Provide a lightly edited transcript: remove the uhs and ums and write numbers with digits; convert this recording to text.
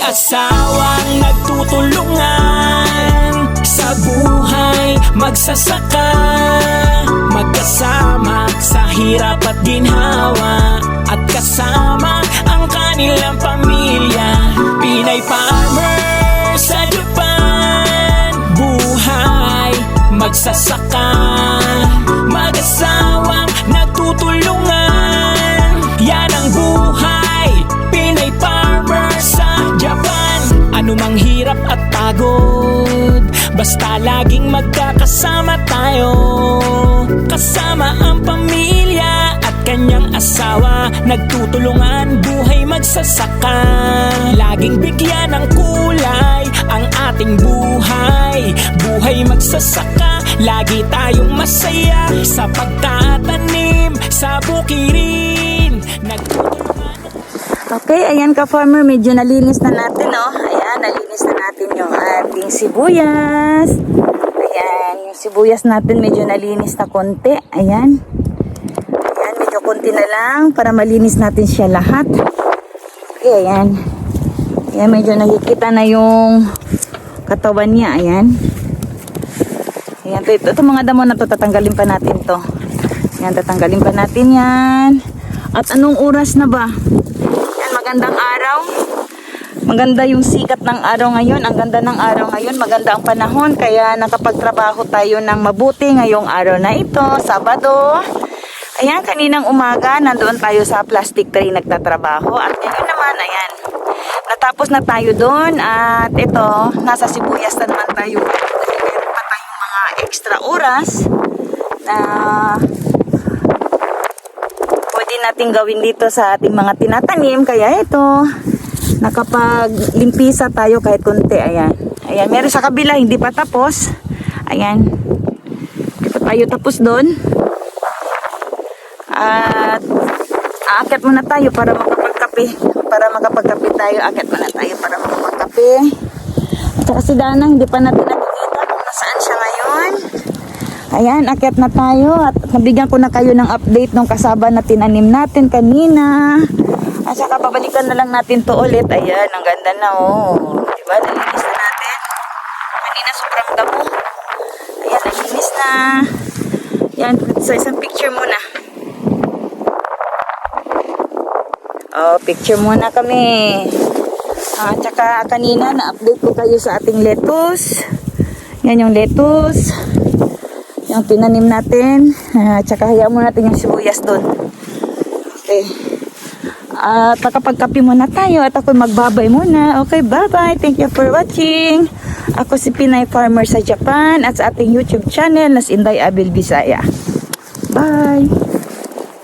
Mag-asawang nagtutulungan sa buhay, magsasaka, magkasama sa hirap at ginhawa, at kasama ang kanilang pamilya. Pinay farmer sa Japan, buhay, magsasaka, mag-asawang nagtutulungan. Yan ang buhay, Pinay farmer sa Japan. Anumang hirap at pagod, basta laging magkakasama tayo. Kasama ang pamilya at kanyang asawa, nagtutulungan, buhay, magsasaka. Laging bigyan ng kulay ang ating buhay, buhay, magsasaka. Lagi tayong masaya sa pagtatanim sa bukirin. Okay, ayan ka-farmer, medyo nalinis na natin, oh. Ayan, nalinis na natin yung ating sibuyas. Ayan, yung sibuyas natin medyo nalinis na konti. Ayan. Ayan, medyo konti na lang para malinis natin siya lahat. Okay, ayan. Ayan, medyo nakikita na yung katawan niya. Ayan. Ayan, ito mga damo na to, tatanggalin pa natin to. Ayan, tatanggalin pa natin yan. At anong oras na ba? Magandang araw. Maganda yung sikat ng araw ngayon. Ang ganda ng araw ngayon. Maganda ang panahon. Kaya nakapagtrabaho tayo ng mabuti ngayong araw na ito. Sabado. Ayan, kaninang umaga, nandoon tayo sa plastic tray nagtatrabaho. At ngayon naman, ayan, natapos na tayo doon. At ito, nasa sibuyas na naman tayo. Meron pa tayong mga extra oras na natin gawin dito sa ating mga tinatanim. Kaya ito, nakapaglimpisa tayo kahit konti. Ayan. Ayan, meron sa kabila, hindi pa tapos. Ayan. Ito tayo tapos doon. At aakyat muna tayo para makapagkape. Para makapagkape tayo. Aakyat muna tayo para makapagkape. At saka si Dana, hindi pa natin nakikita kung nasaan siya ngayon. Ayan, akyat na tayo at nabigyan ko na kayo ng update ng kasaba na tinanim natin kanina. At saka babalikan na lang natin to ulit. Ayan, ang ganda na, oh. Diba, nalinis na natin. Kanina sobrang damo. Ayan, nalinis na. Ayan, so isang picture muna. Oh, picture muna kami. At saka kanina na-update ko kayo sa ating lettuce. Yan yung lettuce. Yung tinanim natin. Tsaka hayaan muna natin yung sibuyas doon. Okay. At nakapagkape muna tayo. At ako magbabay muna. Okay, bye-bye. Thank you for watching. Ako si Pinay Farmer sa Japan. At sa ating YouTube channel na Inday Abil Bisaya. Bye!